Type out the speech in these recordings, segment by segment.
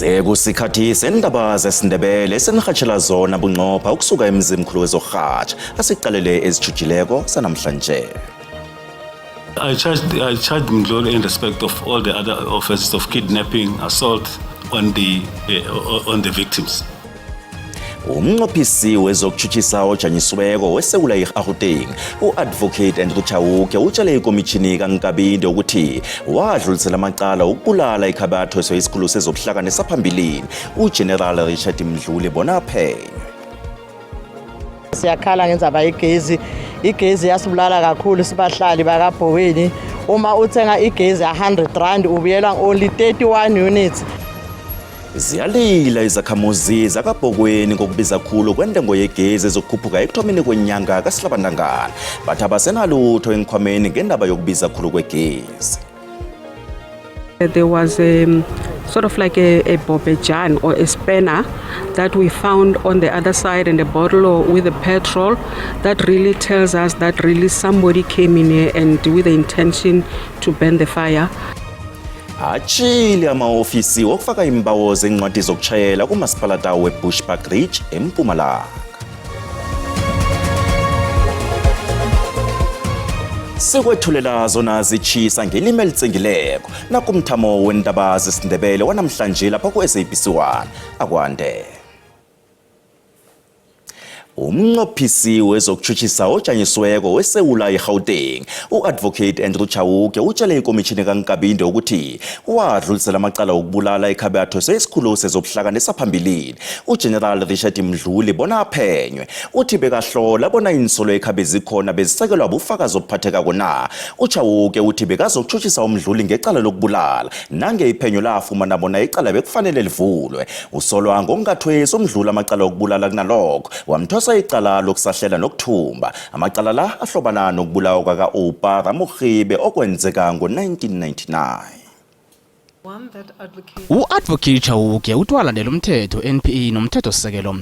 Sekusikhathi sendaba zesiNdebele esenihatjhela zona bunqopha ukusuka emzimkhulu wezokurhatjha asiqalele ezitjhujileko sanamhlanje. I charged Mdluli in respect of all the other offenses of kidnapping, assault on the victims. Umnqophisi wezokutshutshisa ojanyisiweko weSewula iGauteng, u-Advocate Andrew Chauke, utshele ikomitjhini kaNkabinde ukuthi wadlulisela amacala okubulala ikhabe athweswe isikhulu sezobuhlakani saphambilini uGeneral Richard Mdluli bona aphenywe. Siyakhala ngendzaba yegezi. Igezi yasibulala kakhulu sibahlali bakaBhoweni. Uma uthenga igezi ya-R100, ubuyelwa only 31 units. Ziyalila izakhamuzi zakaBhokweni ngokubiza khulu kwentengo yegezi ezokukhuphuka ekuthomeni kwenyanga kaSihlabantangana. Bathi abasenalutho enkhwameni ngendaba yokubiza khulu kwegezi. There was a sort of like a bobejan or a spanner that we found on the other side and a bottle with the petrol that really tells us that really somebody came in here and with the intention to burn the fire. Atshile ama-ofisi wokufaka imbawo zencwadi zokushayela kumasipalata weBushbuckridge eMpumalanga. Sikwethulela zona zitshisa ngelimi elitsengileko nakumthamo wendaba zesiNdebele wanamhlanje lapha ku-SABC 1. Akwande. Umnqophisi wezokutshutshisa ojanyisiweko weSewula iGauteng, u-Advocate Andrew Chauke, utshele ikomitjhini kaNkabinde ukuthi wadlulisela amacala okubulala ekhabe athweswe isikhulu sezobuhlakani saphambilini uGeneral Richard Mdluli bona aphenywe. Uthi bekahlola bona insolo ekhabe zikhona bezisekelwa bufakazi obuphathekako na. UChauke uthi bekazokutshutshisa uMdluli ngecala lokubulala nange iphenyo lafumana bona icala bekufanele livulwe. Usolwa ngokungathwesi uMdluli amacala okubulala, kunalokho wamthwesa icala lokusahlela nokuthumba. Amacala la ahlobana nokubulawa kwaka-Oupa Ramogibe okwenzeka ngo-1999. U-Advocate Chauke uthi walandela umthetho NPA nomthethosisekelo.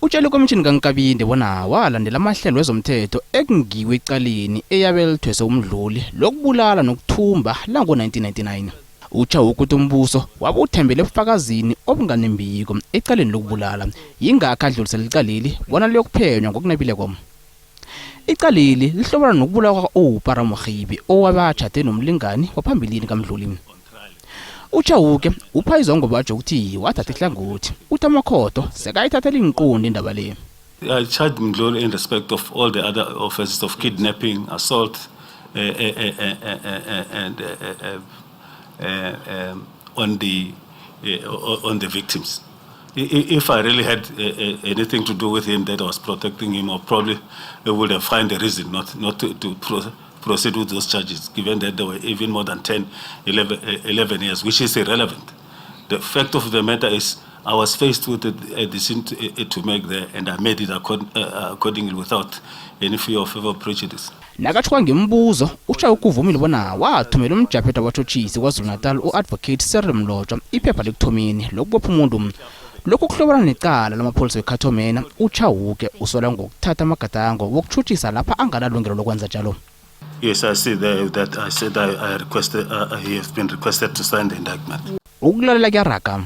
Utshele ikomishini kaNkabinde bona walandela amahlelo wezomthetho ekungiwe ecaleni eyabe lithwese uMdluli lokubulala nokuthumba lango-1999. UChauke uthi umbuso wabe uthembele ebufakazini obunganembiko ecaleni lokubulala, yingakho adlulisela icaleli bona liyokuphenywa ngokunabileko. Icaleli lihlobana nokubulawa kwaka-Oupa Ramogibe owabe atjhade nomlingani waphambilini kaMdluli. UChauke upha izongobajo ukuthi wathatha ihlangothi, uthi amakhotho sekayithathela iinqunto indaba le. I charged Mdluli in respect of all the other offenses of kidnapping, assault, and on the victims. If I really had anything to do with him, that I was protecting him, or probably I would have find a reason not to proceed with those charges, given that there were even more than 10, 11, 11 years, which is irrelevant. The fact of the matter is, I was faced with a decision to make there, and I made it accordingly without any fear of favor or prejudice. Nakathiwa ngemibuzo, uChauke uvumile bona wathumela umjaphetha wabatjhutjhisi KwaZulu-Natal, u-Advocate Cyril Mlotshwa, iphepha lekuthomeni lokubopha umuntu. Lokhu kuhlobana necala lamapholisa weCato Manor. UChauke usolwa ngokuthatha amagadango wokutjhutjhisa lapha anganalungelo lokwenza njalo. Yes, I see there that I said I requested, he has been requested to sign the indictment. Ukulalela kuyaraga.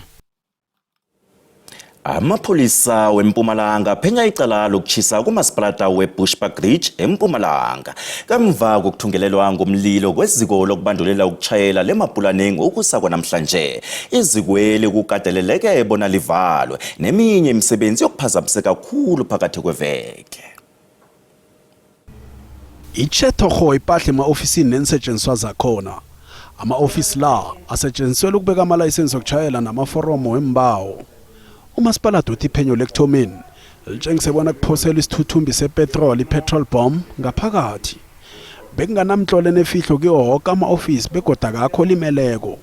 Amapholisa weMpumalanga aphenya icala lokutjhisa kumasipalata weBushbuckridge eMpumalanga kamva kokuthungelelwa ngomlilo kweziko lokubandulela ukuchayela leMapulaneng ukusa kwanamhlanje. Izikweli kukateleleke bona livalwe neminye imisebenzi yokuphazamiseka khulu phakathi kweveke. Itjhe thokgo ipahla ema-ofisini neensetjenziswa zakhona. Ama-ofisi la asetjenziselwa ukubeka amalayisensi wokushayela namaforomo wembawo. Umasipaladi uthi iphenyo lekuthomeni litshengise bona kuphoselwa isithuthumbi sepetroli, i-petrol bomb, ngaphakathi. Bekunganamtlolo enefihlo kiwo woke ama-ofisi begodu akakho olimeleko.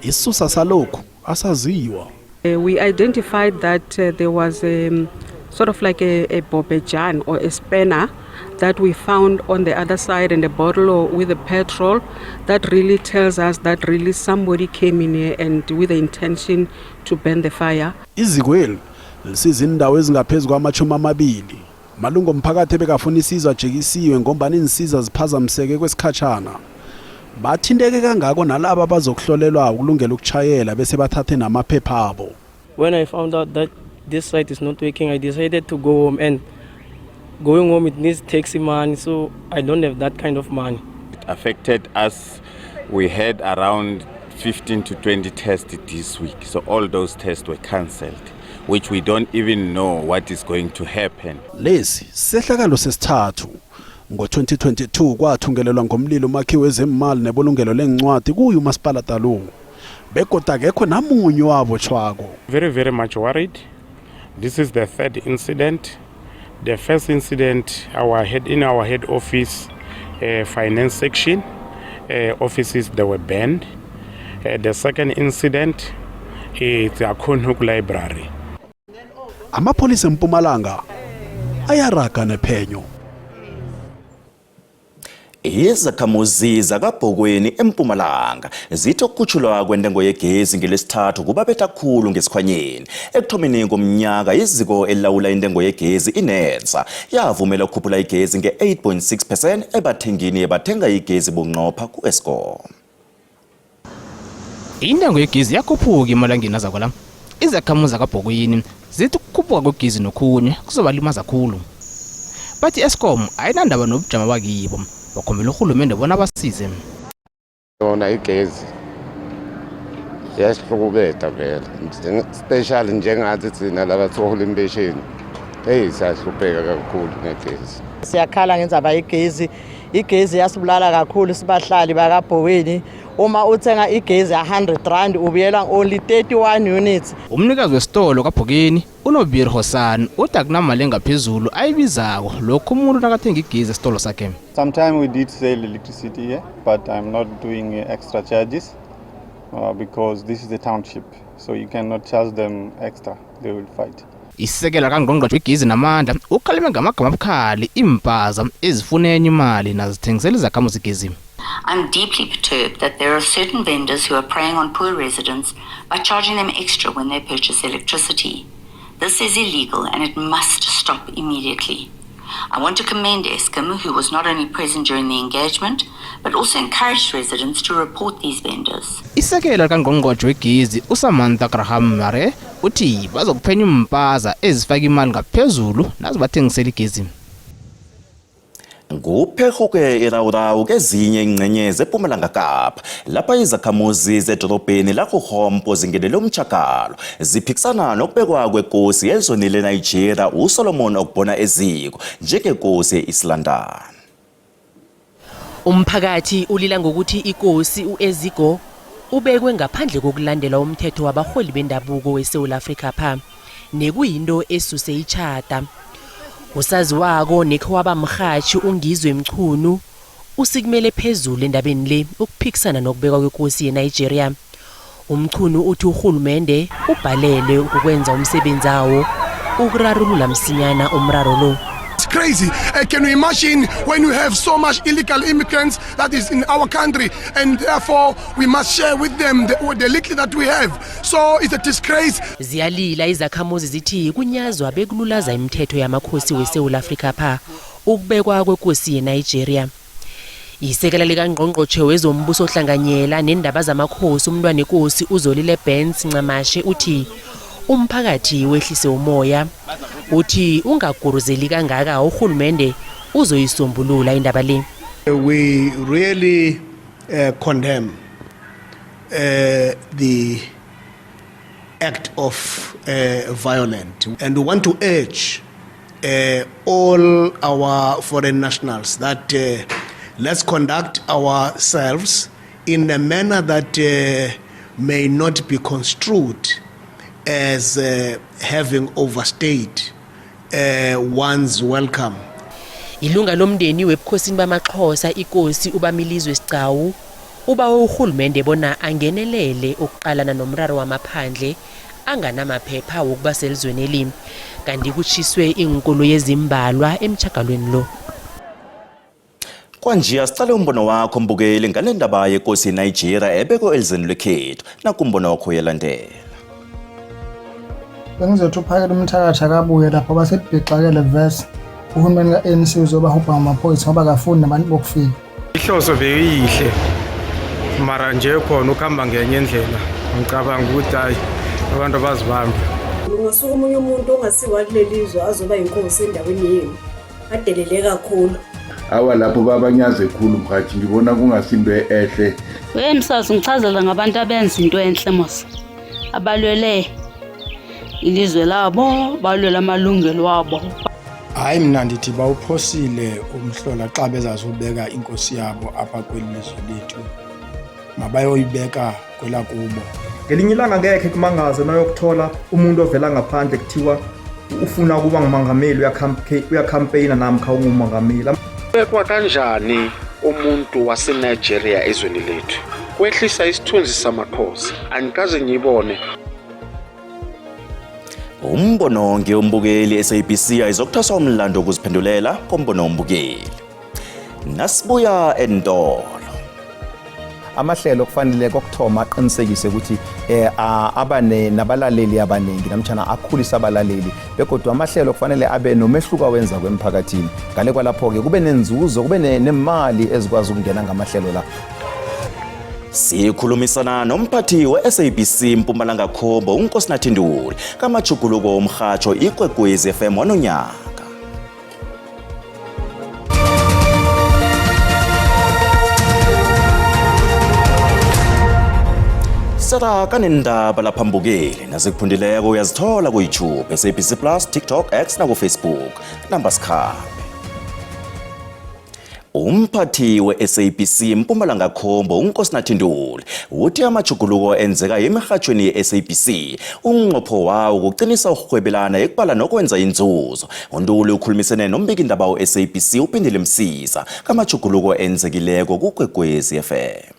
Isisusa salokhu asaziwa. We identified that there was a sort of like a bobejan or a spanner that we found on the other side and a bottle with the petrol that really tells us that really somebody came in here and with the intention to burn the fire. Izikweli lisiza indawo ezingaphezu kwama-20. Malungu omphakathi ebekafuna isizo ajekisiwe ngombana iinsiza ziphazamiseke kwesikhatshana. Bathinteke kangako nalaba abazokuhlolelwa ukulungela ukutjhayela bese bathathe namaphepha abo. When I found out that this site is not working, I decided to go home, and going home it needs taxi money, so I don't have that kind of money. It affected us. We had around 15 to 20 tests this week, so all those tests were cancelled, which we don't even know what is going to happen. Lesi sehlakalo sesithathu. Ngo-2022 kwathungelelwa ngomlilo umakhiwo wezemali nebulungelo leencwadi kuyo umasipalata lo. Begodu akekho namunye wabotjhwako. Very, very much worried. This is the third incident. The first incident, in our head office, finance section, offices, they were burned. The second incident is the Acornhoek Library. Amapholisa eMpumalanga ayaraga nephenyo. Izakhamuzi zakaBhokweni eMpumalanga zithi ukukhutjhulwa kwentengo yegezi ngelesithathu kubabetha khulu ngesikhwanyeni. Ekuthomeni komnyaka iziko elilawula intengo yegezi iNERSA yavumela ukukhuphula igezi nge-8.6% ebathengini ebathenga igezi bunqopha ku-Eskom. Intengo yegezi yakhuphuka emalangeni azako la. Izakhamuzi zakaBhokweni zithi ukukhuphuka kwegezi nokhunye kuzobalimaza khulu. Bathi Eskom ayinandaba nobujamo bakibo, bakhombela urhulumende bona basize. Yona igezi iyasihlukubeta vele, especially njengathi thina laba thola impesheni, eyi, siyahlupheka kakhulu ngegezi. Siyakhala ngendzaba yegezi. Igezi yasibulala kakhulu sibahlali bakaBhoweni. Uma uthenga igezi ya-100 rand ubuyelwa only 31 units. Umnikazi wesitolo kaBhokeni uNobir Hosan uthi akunamali engaphezulu ayibizako lokhu umuntu nakathenga igezi esitolo sakhe. Sometimes we did sell electricity here, but I'm not doing extra charges because this is a township, so you cannot charge them extra. They will fight. Isekela kangqongqotjhe wegezi namandla ukhalime ngamagama abukhali iimpaza ezifuna enye imali nazithengisela izakhamuzi igezi. I'm deeply perturbed that there are certain vendors who are preying on poor residents by charging them extra when they purchase electricity. This is illegal and it must stop immediately. I want to commend Eskom, who was not only present during the engagement, but also encouraged residents to report these vendors. Isekela likangqongqotjhe wegezi uSamantha Graham Mare uthi bazokuphenya iimpaza ezifaka imali ngaphezulu nazibathengisela igezi. Ngupherhuke irawurawu kezinye ingcenye zePumalanga Kapa, lapha izakhamuzi zedorobheni lakuHompo zingenele umtjhagalo ziphikisana nokubekwa kwekosi yezweni leNigeria uSolomon Ogbonna Eziko njengekosi ye-East London. Umphakathi ulila ngokuthi ikosi uEzigo ubekwe ngaphandle kokulandela umthetho wabarholi bendabuko weSouth Africa pha, nekuyinto esuse itjhada. Usaziwako nekhe waba mrhatjhi uNgizwe Mchunu usikumele phezulu endabeni le ukuphikisana nokubekwa kwekosi yeNigeria. UMchunu uthi urhulumende ubhalele ukwenza umsebenzi awo ukurarulula msinyana umraro lo. It's crazy. Can you imagine when you have so much illegal immigrants that is in our country, and therefore we must share with them the little that we have. So it's a disgrace. Ziyalila izakhamuzi zithi kunyazwa bekululaza imithetho yamakhosi weSouth Africa pha ukubekwa kwekosi yeNigeria. Isekela likangqongqotjhe wezombuso ohlanganyela nendaba zamakhosi umntwanenkosi uZolile Burns Ncamashe uthi umphakathi wehlise umoya, uthi ungaguruzeli kangaka, urhulumende uzoyisombulula indaba le. We really condemn the act of violence, and we want to urge all our foreign nationals that let's conduct ourselves in a manner that may not be construed as having overstayed one's welcome. Ilunga lomndeni webukhosini bamaXhosa ikosi uBamilizwe Sigcawu ubawe urhulumende bona angenelele ukuqalana nomraro wamaphandle anganamaphepha wokuba selizweni, kanti kutshiswe iinkoloyi ezimbalwa emtjhagalweni lo. Kwanje asicale umbono wakho mbukeli ngale ndaba yekosi yeNigeria ebekwe elizweni lekhethu. Nakumbono wakho uyalandela. Bengizothi uphakela umthakathi akabuye lapho basebhixakele vese uhulumeni ka-ANC uzobahubha ngamaphoyisa ngoba akafuni nabantu bokufika. Ihloso beyihle. Mara nje khona ukuhamba ngenye indlela, ngicabanga ukuthi hayi, abantu abazibambe. Kungasuka omunye umuntu ongasiwa kuleli zwe azoba yinkosi endaweni yenu, adelele kakhulu. Awa, lapho babanyaze khulu, mhathi, ngibona kungasinto ehle. We msazi, ngichazela ngabantu abenza into enhle mos, abalwele ilizwe labo, balwele amalungelo wabo. Hayi, mna ndithi bawuphosile umhlola xa bezazubeka inkosi yabo apha kweli lizwe lethu. Mabayoyibeka kwelakubo. Ngelinye ilanga ngekhe kumangaze nawuyokuthola umuntu ovela ngaphandle kuthiwa ufuna ukuba ngumongameli, uyakhampeyina namkha ungumongameli. Ubekwa kanjani umuntu waseNigeria ezweni lethu? Kwehlisa isithunzi samakhosi. Angikaze ngiyibone. Umbono ngeyombukeli. SABC ayizokuthaswa umlando wokuziphendulela kombono wombukeli. Nasibuya entolo. Amahlelo kufanele kokuthoma aqinisekise ukuthi abane nabalaleli abaningi namtjhana akhulise abalaleli, begodwa amahlelo kufanele abe nomehluko awenza kwemphakathini. Ngale kwalapho-ke kube nenzuzo, kube nemali ezikwazi ukungena ngamahlelo la. Sikhulumisana nomphathi we-SABC Mpumalanga Khombo, uNkosinathi Ntuli, kamajuguluko womrhatsho Ikwekwezi FM wanonyaka. Sara kanendaba lapha mbukeli, nasikuphundileko uyazithola ku-YouTube, SABC Plus, TikTok, X naku-Facebook. Namba sikhambe. Umphathi we-SABC Mpumalanga Khombo, uNkosinathi Ntuli, uthi amajuguluko enzeka emirhatjhweni ye-SABC umnqopho wawo kuqinisa ukurhwebelana ekubala nokwenza inzuzo. UNtuli ukhulumisene nombikindaba we-SABC uPhindile Msiza kamajuguluko enzekileko kuKwekwezi FM.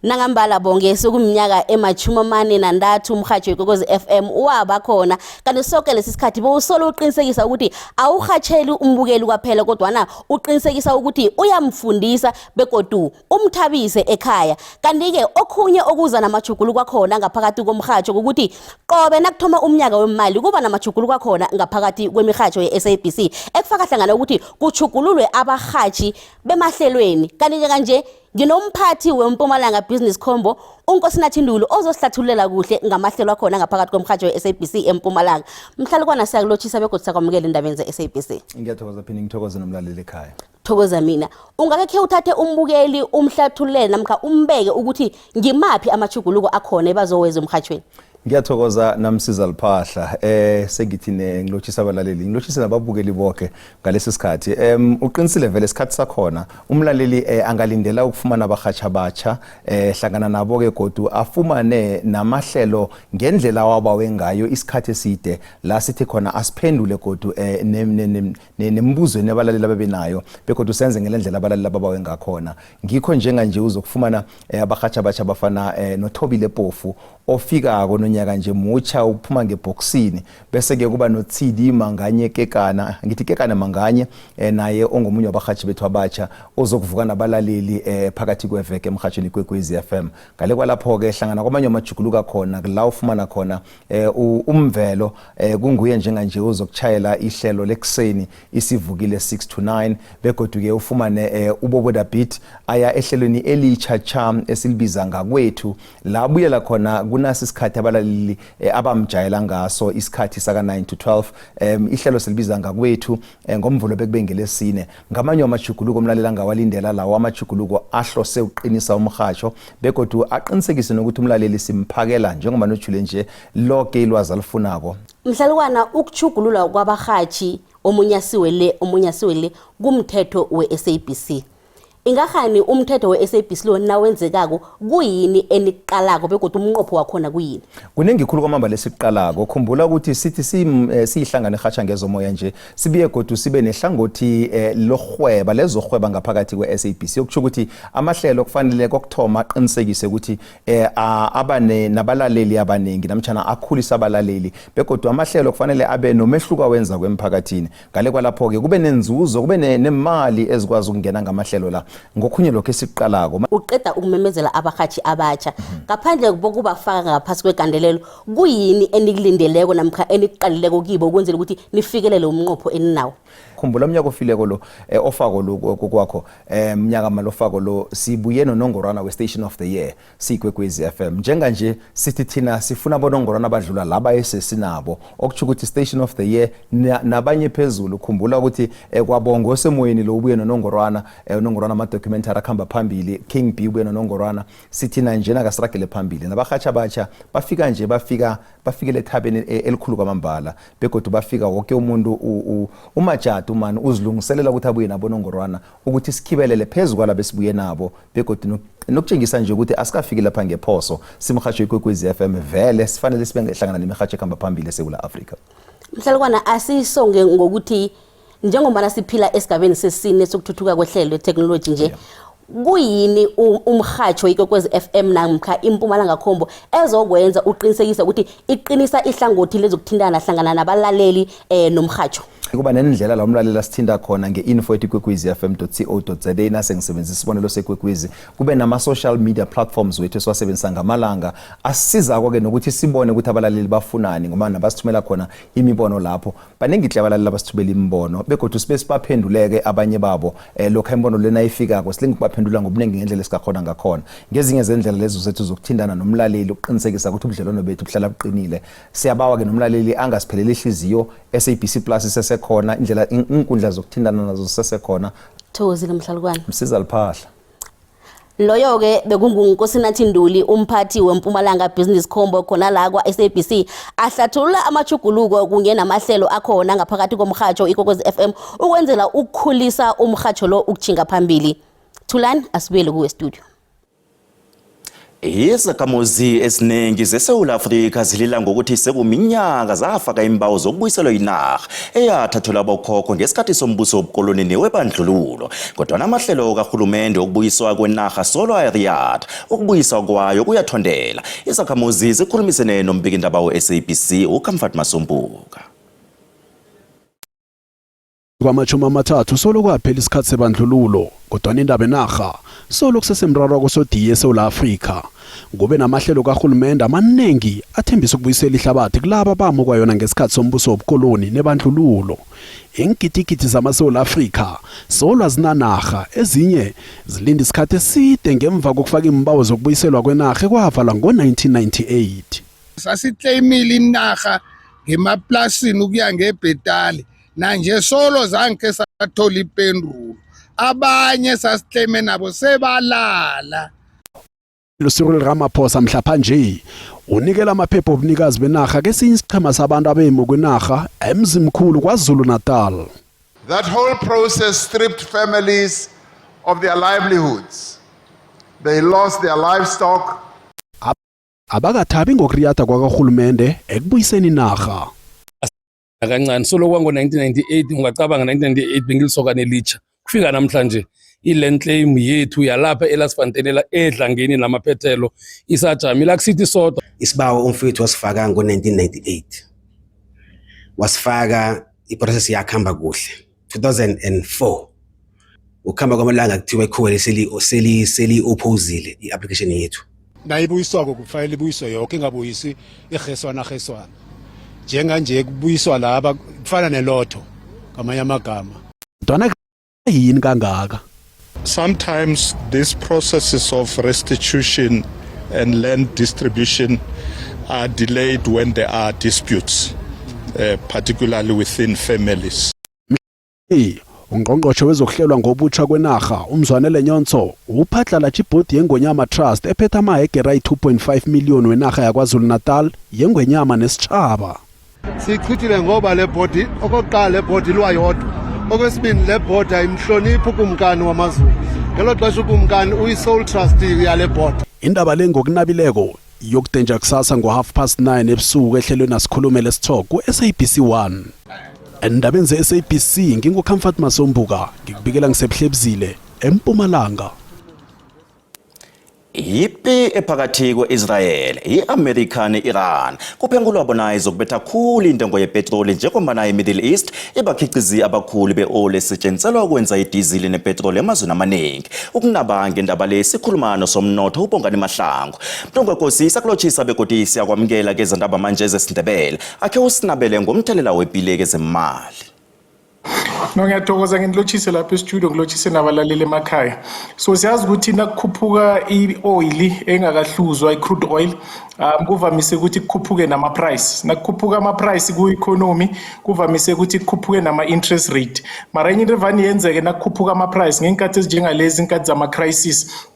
Nangambala bonke, sekuminyaka ema-43 umrhatjho weKwekwezi FM waba khona, kanti soke lesi sikhathi bowusolo uqinisekisa ukuthi awurhatjheli umbukeli kwaphela, kodwana uqinisekisa ukuthi uyamfundisa begodu umthabise ekhaya. Kanti-ke okhunye okuza namajuguluko akhona ngaphakathi komrhatjho kukuthi qobe nakuthoma umnyaka wemali kuba namajuguluko akhona ngaphakathi kwemirhatjho ye-SABC, ekufaka hlangana ukuthi kujugululwe abarhatjhi bemahlelweni. Kanti-ke kanje nginomphathi weMpumalanga Business Combo, uNkosinathi Ntuli, ozosihlathululela kuhle ngamahlelo akhona ngaphakathi komrhatjho we-SABC eMpumalanga. Mhlalukwana, siyakulotshisa begodwa sakwamukela endabeni ze-SABC. Ngiyathokoza, phinde ngithokoze nomlaleli ekhaya. Thokoza mina. Ungake khe uthathe umbukeli umhlathululele namkha umbeke ukuthi ngimaphi amajuguluko akhona ebazoweza emrhatjhweni? Ngiyathokoza namsiza liphahla. Sengithi ne ngilotshisa abalaleli, ngilotshise nababukeli bonke ngalesi sikhathi. Uqinisile vele, isikhathi sakhona umlaleli angalindela ukufumana abarhatsha abatsha, hlangana nabo ke godu afumane namahlelo ngendlela wabawe ngayo isikhathi eside, la sithi khona asiphendule godu nembuzweni abalaleli ababenayo, begodu senze ngelendlela abalaleli ababawe ngakhona. Ngikho njenganje uzokufumana abarhatsha abatsha abafana noThobile Pofu ofikako nonyaka nje, mutsha, uphuma ngebhoksini, bese-ke kuba noTsidi Manganye Kekana, ngithi Kekana Manganye, naye ongomunye wabarhatshi bethu abatsha ozokuvuka nabalaleli phakathi kweveke emrhatshweni Kwekwezi FM. Ngale kwalapho-ke, hlangana kwamanye amajuguluko akhona, kula ufumana khona umvelo kunguye njenganje uzokuchayela ihlelo lekuseni iSivukile 6 to 9, begodu-ke ufumane uBoboda Beat aya ehlelweni elitsha cha esilibiza Ngakwethu, la buyela khona kunasi isikhathi abalaleli abamjayela ngaso, isikhathi saka 9 to 12. Ihlelo silibiza Ngakwethu ngoMvulo bekube ngelesine. Ngamanye amajuguluko umlaleli angawalindela lawo, amajuguluko ahlose ukuqinisa umrhatsho begodu aqinisekise nokuthi umlaleli simphakela, njengoba nojule nje, lonke ilwazi alifunako. Mhlalukwana, ukuchugululwa kwabarhatshi, omunye asiwe le, omunye asiwe le, kumthetho we-SABC. Ingahani umthetho we-SABC lo nawenzekako, kuyini enikuqalako begodwa umnqopho wakhona kuyini? Kuningi khulu kwamambala esikuqalako. Khumbula ukuthi sithi siyihlangano erhatsha ngezomoya nje, sibuye godu sibe nehlangothi lorhweba, lezorhweba ngaphakathi kwe-SABC, okusho ukuthi amahlelo kufanele kokuthoma aqinisekise ukuthi abane nabalaleli abaningi namtjhana akhulise abalaleli, begodwa amahlelo kufanele abe nomehluko awenza kwemphakathini. Ngale kwalapho-ke kube nenzuzo, kube nemali ezikwazi ukungena ngamahlelo la. Ngokhunye lokho esikuqalako. Uqeda ukumemezela abarhatshi abatsha, ngaphandle bokubafaka ngaphasi kwegandelelo, kuyini enikulindeleko namkha enikuqalileko kibo ukwenzela ukuthi nifikelele umnqopho eninawo? Khumbula umnyaka ofileko lo eh, ofako lo kwakho eh mnyaka malofako lo sibuye nonongorwana we-station of the year siyikwekwezi FM. Njenganje sithi thina sifuna abonongorwana abadlula laba esesinabo, okutsho ukuthi station of the year nabanye phezulu. Khumbula ukuthi eh, kwabongo osemoyeni lo ubuye nonongorwana eh, unongorwana ama-documentary akuhamba phambili, King B ubuye nonongorwana. Sithi nanjena kasiragele phambili nabarhatsha abatsha bafika nje, bafika bafikele ethabeni elikhulu kwamambala, begodu bafika woke umuntu umajadu mani uzilungiselela ukuthi abuye nabonongorwana ukuthi sikhibelele phezu kwalabo esibuye nabo, begodu nokutshengisa nje ukuthi asikafiki lapha ngephoso. Simrhatsho ikwekwezi FM, vele sifanele sibe hlangana nemirhatsho ekuhamba phambili eSewula Afrika. Mhlalukwana, asisonge ngokuthi njengombana siphila esigabeni sesine sokuthuthuka kwehlelo letheknoloji nje, kuyini umrhatsho ikwekwezi FM namkha impumalanga khombo ezokwenza uqinisekisa ukuthi iqinisa ihlangothi lezokuthintana hlangana nabalaleli nomrhatsho? Kuba nendlela la umlaleli asithinta khona nge-info ethi ikwekwezi fm co za, nase ngisebenzisa isibonelo sekwekwezi. Kube nama-social media platforms wethu esiwasebenzisa ngamalanga, asisizako-ke nokuthi sibone ukuthi abalaleli bafunani, ngoba nabasithumela khona imibono lapho. Baningi hle abalaleli abasithumela imibono, begodwa sibe sibaphenduleke abanye babo lokhu imibono lena ifikako, silinga ukubaphendula ngobuningi ngendlela esingakhona ngakhona. Ngezinye zendlela lezo zethu zokuthintana nomlaleli, ukuqinisekisa ukuthi ubudlelwano bethu buhlala buqinile. Siyabawa-ke nomlaleli angasipheleli ihliziyo. SABC Plus isesekhona, indlela inkundla zokuthintana nazo zisesekhona. Thokozile, mhlalukwana. Msiza liphahla. Loyo-ke bekunguNkosinathi Nduli, umphathi weMpumalanga Business Combo khona la kwa-SABC, ahlathulula amachuguluko kunye namahlelo akhona ngaphakathi komrhatsho Ikwekwezi FM ukwenzela ukukhulisa umrhatsho lo ukutjhinga phambili. Thulani, asibuyele kuwe studio. Izakhamuzi eziningi zeSewula Afrika zilila ngokuthi sekuminyaka zafaka imbawo zokubuyiselwa inarha eyathathelwa abokhokho ngesikhathi sombuso wobukoloni newebandlululo, kodwana amahlelo karhulumende okubuyiswa kwenarha solo ayariyatha, ukubuyiswa kwayo kuyathondela. Izakhamuzi zikhulumisene nombikindaba we-SABC uComfort Masombuka. Kwama-30 solo kwaphela isikhathi sebandlululo, kodwana indaba enarha solo kusesemraro kosodiye eSewula Afrika. Kube namahlelo karhulumende amaningi athembisa ukubuyisela ihlabathi kulabo abamukwa yona ngesikhathi sombuso wobukoloni nebandlululo. Iingidigidi zamaSewula Afrika solo azinanarha, ezinye zilinda isikhathi eside ngemva kokufaka iimbawo zokubuyiselwa kwenarha ekwavalwa ngo-1998. Sasiclaimile inarha ngemaplasini ukuya ngebhetali, nanje solo zange sathola ipendulo. Abanye sasiclaime nabo sebalala. Cyril Ramaphosa mhlapha nje unikela amaphepha obunikazi benarha kesinye isiqhema sabantu abemi kwinarha emzimkhulu KwaZulu Natal. That whole process stripped families of their livelihoods. They lost their livestock. Abakathabi ngokuriyada kwakarhulumende ekubuyiseni inarha. Kancane solo kwango-1998, ungacabanga, 1998 bengilisokane elitsha, kufika namhlanje i-land claim yethu yalapha eLasfontein edlangeni namaphethelo isajamile, akusithi sodwa. Isibawo umfowethu wasifaka ngo-1998, wasifaka, iprocess yakuhamba kuhle. 2004, ukuhamba kwamalanga, kuthiwa ikhuwele seli-opposile i-application yethu. Nayibuyiswako kufanele ibuyiswe yoke, ingabuyisi iheswana heswana njenganje kubuyiswa laba, kufana nelotho ngamanye amagama. Mntwana, yini kangaka? Sometimes these processes of restitution and land distribution are delayed when there are disputes, particularly within families. Ungqongqotjhe wezokuhlelwa ngobutsha kwenarha uMzwanele Nyhontso uphatlalatsha ibhodi yeNgonyama Trust ephethe amahegera ayi-2.5 miliyoni wenarha yaKwaZulu-Natal yengwenyama nesitshaba. Siyichithile ngoba le bhodi, okokuqala, le bhodi ilwa yodwa. Okwesibini, le bhodi ayimhloniphi ukumkani wamaZulu. Ngelo xesha ukumkani uyi-sole trustee yale bhodi. Indaba le ngokunabileko yokudenja kusasa ngo-9:30 ebusuku ehlelweni Asikhulume Let's Talk ku-SABC 1. Endabeni ze-SABC, nginguComfort Masombuka, ngikubikela ngisebuhlebuzile eMpumalanga. Ipi ephakathi kwe-Israel, i-Amerika ne-Iran kuphengulwa bona izokubetha khulu intengo yepetroli, njengombana i-Middle East ibakhiqizi abakhulu be-oli esetshenziselwa ukwenza idizili nepetroli emazweni amaningi. Ukunaba ngendaba le sikhuluma nosomnotho uBongani Mahlangu. Mntungwekosi, sakulotshisa begodi siyakwamukela kezandaba manje zesiNdebele. Akhe usinabele ngomthelela wepile kezemali. No, ngiyathokoza, nginilotshise lapha e-studio, ngilotshise nabalaleli emakhaya. So siyazi ukuthi nakukhuphuka i-oil engakahluzwa, i-crude oil, kuvamise ukuthi kukhuphuke nama-price. Nakukhuphuka ama-price ku-economy, kuvamise ukuthi kukhuphuke nama-interest rate. Mara enye into evane yenzeke nakukhuphuka ama-price ngeenkathi ezinjengalezi, inkathi zama-crisis,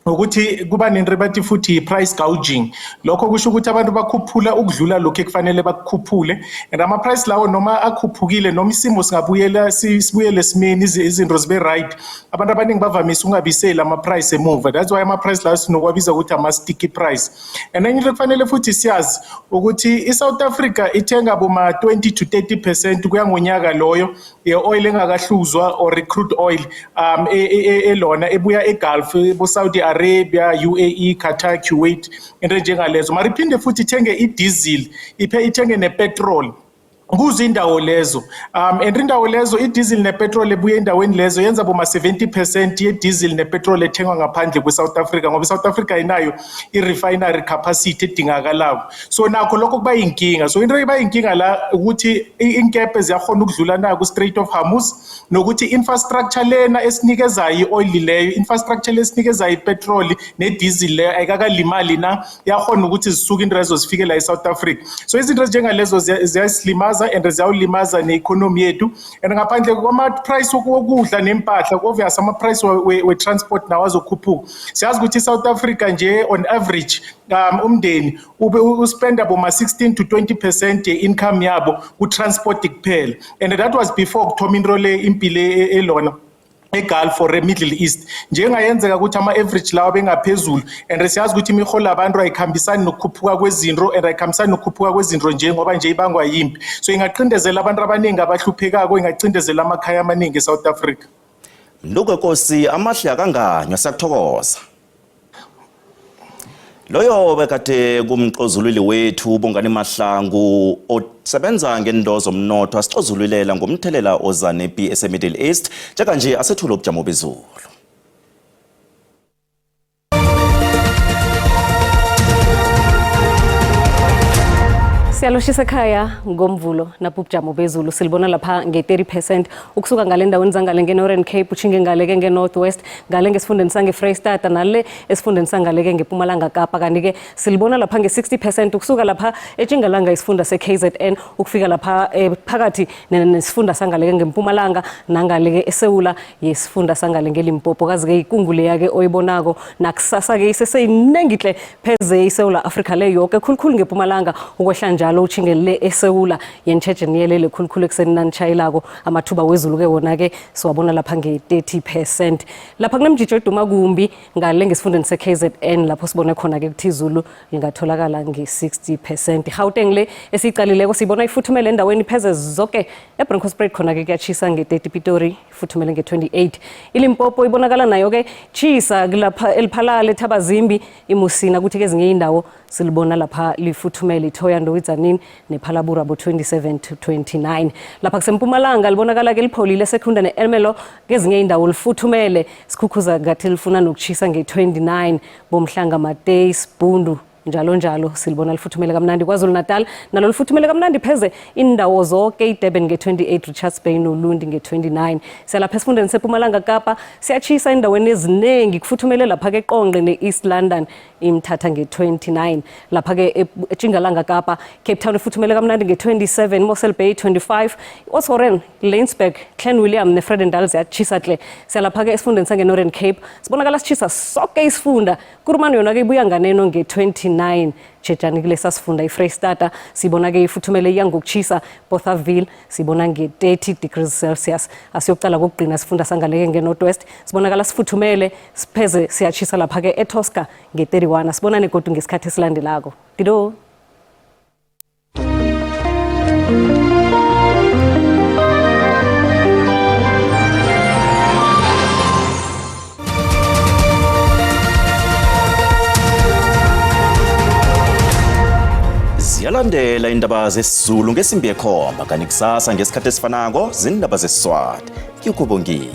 ukuthi kuba nento bathi futhi i-price gouging. Lokho kusho ukuthi abantu bakhuphula ukudlula lokhu ekufanele bakukhuphule, and ama-price lawo noma akhuphukile, noma isimo singabuyela sibuyele esimeni, izinto zibe right, abantu abaningi bavamise ukungabiseli ama-price emuva. That's why ama-price lawo sinokwabiza ukuthi ama-sticky price. And enye into ekufanele futhi siyazi ukuthi i-South Africa ithenga boma 20 to 30% kuya ngonyaka loyo ye-oil engakahluzwa or crude oil elona ebuya eGulf, bo-Saudi Arabia, UAE, Qatar, Kuwait, into enjengalezo. Mara iphinde futhi ithenge i-diesel, iphe ithenge ne-petrol kuzo indawo lezo, and indawo lezo, i-diesel ne-petrol ebuya endaweni lezo, yenza boma 70% ye-diesel ne-petrol ethengwa ngaphandle kwe-South Africa, ngoba i-South Africa inayo i-refinery capacity edingakalako. So nakho lokho kuba yinkinga. So into iba yinkinga la ukuthi inkepe ziyakhona ukudlula na ku-Strait of Hormuz, nokuthi infrastructure lena esinikezayo i-oil leyo, infrastructure lesinikezayo i-petrol ne-diesel leyo, ayikakalimali na, yakhona ukuthi zisuke into lezo zifike la e-South Africa. So izinto ezinjengalezo ziyasilimaza and ziyawulimaza ne-economy yethu. And ngaphandle kwama-price wokudla nempahla, obvious ama-price we-transport nawo azokhuphuka. Siyazi ukuthi i-South Africa nje on average umndeni ube uspenda boma 16 to 20% ye-income yabo ku-transport kuphela, and that was before kuthoma into le impilo elona eGulf or eMiddle East. Njengayenzeka ukuthi ama-average lawa bengaphezulu, and siyazi ukuthi imiholo yabantu ayikhambisani nokukhuphuka kwezinto, and ayikhambisani nokukhuphuka kwezinto nje ngoba nje ibangwa yimpi. So ingaqindezela abantu abaningi abahluphekako, ingacindezela amakhaya amaningi eSouth Africa. Mntukwenkosi, amahle akanganywa, siyakuthokoza. Loyo bekade kumxozululi wethu Bongani Mahlangu osebenza ngento zomnotho, asixozululela ngomthelela oza nempi ese-Middle East. Njenganje asethule ubujamo bezulu. Siyaloshisa ekhaya ngomvulo. Napho ubujamo bezulu silibona lapha nge-30% ukusuka ngale ndaweni zangale nge-Northern Cape, ushinge ngale-ke nge-North West, ngale ngesifundeni sange-Freystata, nale esifundeni sangale-ke ngePumalanga Kapa. Kanti-ke silibona lapha nge-60% ukusuka lapha etshingalanga isifunda se-KZN ukufika lapha phakathi nesifunda sangale-ke ngempumalanga, nangale-ke esewula yesifunda sangale ngeLimpopo. Kazi-ke ikungu leya-ke oyibonako nakusasa-ke iseseyinengi tle pheze iSewula Afrika le yoke, khulukhulu ngepumalanga, ukwehla njalo utjhingelele esewula yenitjheje niyelele, khulukhulu ekuseni nanitshayelako. Amathuba wezulu-ke wona-ke siwabona lapha nge-30%. Lapha kunemjijo eduma kumbi ngale ngesifundeni se-KZN, lapho sibone khona-ke ukuthi izulu lingatholakala nge-60%. Gauteng le esiyiqalileko siyibona ifuthumele endaweni pheze zonke. EBronkhorstspruit khona-ke kuyatshisa nge-30, Pitori ifuthumele nge-28. ILimpopo ibonakala nayo-ke tshisa lapha eLephalale, eThabazimbi, iMusina, kuthi kezinye indawo silibona lapha lifuthumele, iThohoyandou, iTzaneen nePhalaborwa bo-27 to 29. Lapha kusempumalanga libonakala-ke lipholile Secunda ne-Ermelo, kezinye indawo lifuthumele sikhukhuza ngathi lifuna nokutshisa nge-29, boMhlanga, Matei, Sibhundu, njalo njalo, silibona lifuthumele kamnandi. KwaZulu Natal nalo lifuthumele kamnandi pheze indawo zonke, iDurban nge-28, Richards Bay noLundi nge-29. Siyalapha esifundeni sePumalanga Kapa, siyatshisa endaweni eziningi, kufuthumele lapha-ke eQonqe ne-East London, iMthatha nge-29. Lapha-ke eTshingalanga Kapa, Cape Town ifuthumele kamnandi nge-27, Mossel Bay 25, Oudtshoorn, Laingsburg, Clanwilliam neVredendal ziyatshisa tle. Siyalapha-ke esifundeni sange-Northern Cape, sibonakala sitshisa soke isifunda. Kuruman yona-ke ibuya nganeno nge-29. Tshejani kulesa sifunda. iFreystata sibona-ke ifuthumele, iya ngokutshisa. Bothaville sibona nge-30 degrees Celsius. Asiyokucala kokugcina sifunda sangaleke nge-North West, sibonakala sifuthumele, sipheze siyatshisa lapha-ke eTosca nge-31. Asibonane godu ngesikhathi esilandelako. Dido. Ziyalandela indaba zesiZulu ngesimbi yekhomba, kanti kusasa ngesikhathi esifanako zindaba zesiSwati. Ngikubongile.